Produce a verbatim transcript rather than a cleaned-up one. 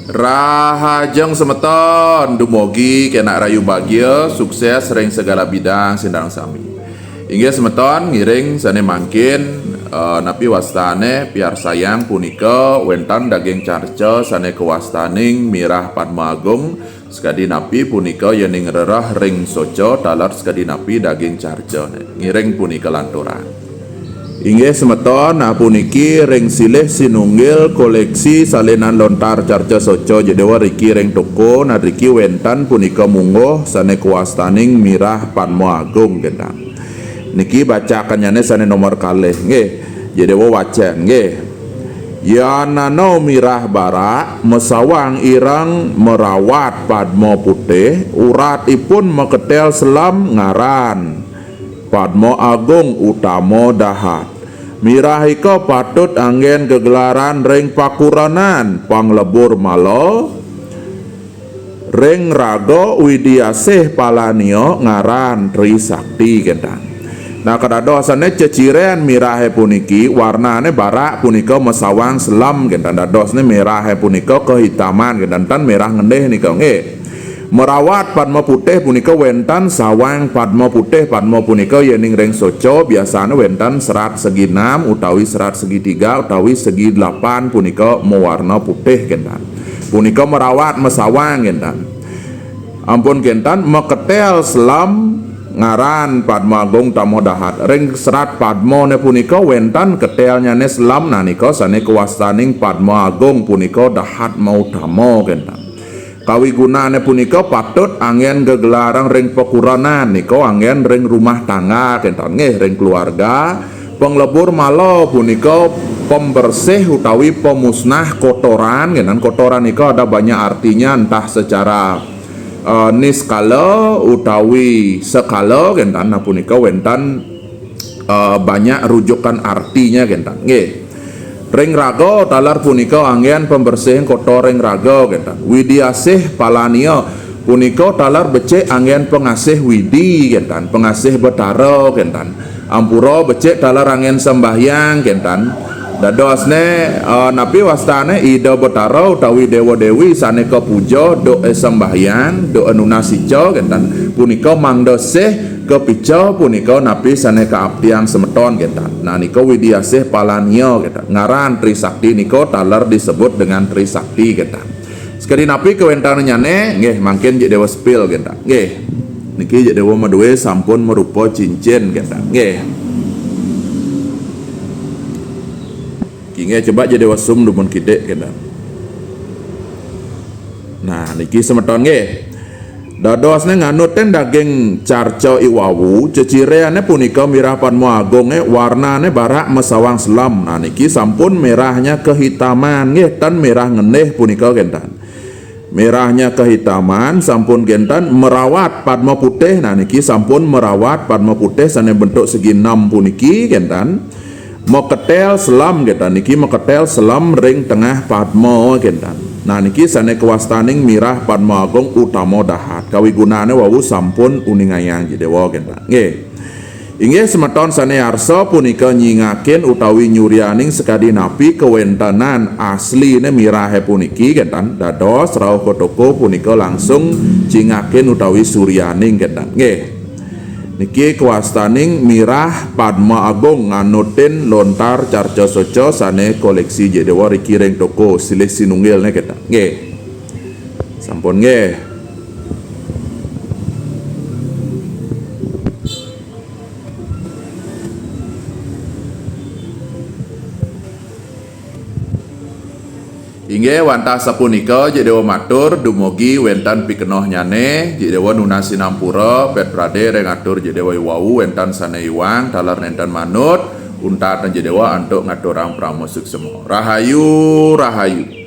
Rahajeng semeton, dumugi kenak rahayu bagia, sukses ring segala bidang sinareng sami. Inggih semeton, ngiring sane mangkin, eh, napi wastane piarsayang punika wenten daging carca sane kawastaning Mirah Padma Agung, sakadi napi punika yening rereh ring soca taler sakadi napi daging carcane. Ngiring punika lanturang. Inggih semeton, nah puniki ring silih sinunggil koleksi salinan lontar carca soca Jik Dewa riki ring toko, nah riki wenten punika mungguh sane kawastaning Mirah Padma Agung, kenten. Niki bacakannyane sane nomor kalih, nggih. Jik Dewa wacen, nggih. Yan nano mirah barak, masawang ireng marawat padma putih, uratipun maketel selem ngaran Padma Agung Utama Dahat. Mirahika patut anggen gegelaran ring pakurenan panglebur mala, ring raga Widiasih Palania ngaran Trisakti, kenten. Nah, kadadosane ceciren mirahe puniki, warnane barak punika masawang selem, kenten. Dadosne mirahe punika kahitaman, kenten, tan mirah ngendih nika, nggih. Marawat padma putih punika wenten sawang padma putih, padma punika yening ring soca biasane wenten serat segi enam utawi serat segitiga utawi segi delapan punika mawarna putih, kenten. Punika marawat masawang, kenten. Ampun, kenten, maketel selem ngaran Padma Agung Utama Dahat. Ring serat padmane punika wenten ketelnyane selem, nah nika sane kawastaning Padma Agung punika dahat mautama, kenten. Kawigunane punika patut anggen gegelaran ring pakurenan, nika anggen ring rumah tangga, kenten, nggih, ring keluarga. Panglebur mala punika pembersih utawi pemusnah kotoran, kenten. Kotoran nika ada banyak artinya, entah secara, eh, niskala utawi sekala, kenten. Nah, punika wenten, eh, banyak rujukan artinya, kenten. Nggih. Ring raga taler punika anggen pembersih kotor ring raga, kenten. Widiasih Palania punika taler becik anggen pengasih Widi, kenten, pengasih Betara, kenten. Ampura becik taler anggen sembahyang, kenten. Dadosne, eh, napi wastane Ida Betara utawi Dewa Dewi sane kapuja duk, eh, sembahyang, duk, eh, nunas ica, kenten. Punika mangda sih kapica punika napi sane kaaptiang semeton, kenten. Nah, nika Widiasih Palania, kenten. Ngaran Trisakti nika taler disebut dengan Trisakti, kenten. Sakadi napi kawentenannyane, nggih, mangkin Jik Dewa spill, kenten. Nggih. Niki Jik Dewa madue sampun marupa cincin, kenten. Nggih. Nggih, coba Jik Dewa zoom dumun kidik, kenten. Nah, niki semeton, nggih. Dadosne nganutin daging carca iwawu, cecireane punika Mirah Padma Agunge, warnane barak masawang selem. Nah, niki sampun mirahnya kehitaman, nggih, tan mirah ngendih punika, kenten. Mirahnya kehitaman, sampun, kenten, marawat padma putih. Nah, niki sampun marawat padma putih sane bentuk segi enam puniki, kenten. Maketel selem, kenten. Niki maketel selem ring tengah padma, kenten. Nah, niki sane kawastaning Mirah Padma Agung Utama Dahat. Kawigunane wau sampun uningayang Jik Dewa, kenten. Nggih. Inggih semeton sane arsa, punika nyingakin utawi nyuryaning sakadi napi kawentenan asline mirahe puniki, kenten. Dados rauh ka toko punika langsung cingakin utawi suryaning, kenten. Nggih. Niki kawastaning Mirah Padma Agung nganutin lontar carca soca sane koleksi Jik Dewa riki ring toko silih sinunggilne, kenten. Nggih. Sampun, nggih. Inggih, wantah sapunika Jik Dewa matur, dumugi wenten pikenohnyane, Jik Dewa nunas sinampura, ped prade ring atur Jik Dewa iwau, wenten sane iwang, taler nenten manut, untat Jik Dewa antuk ngaturang parama suksma. Rahayu, rahayu.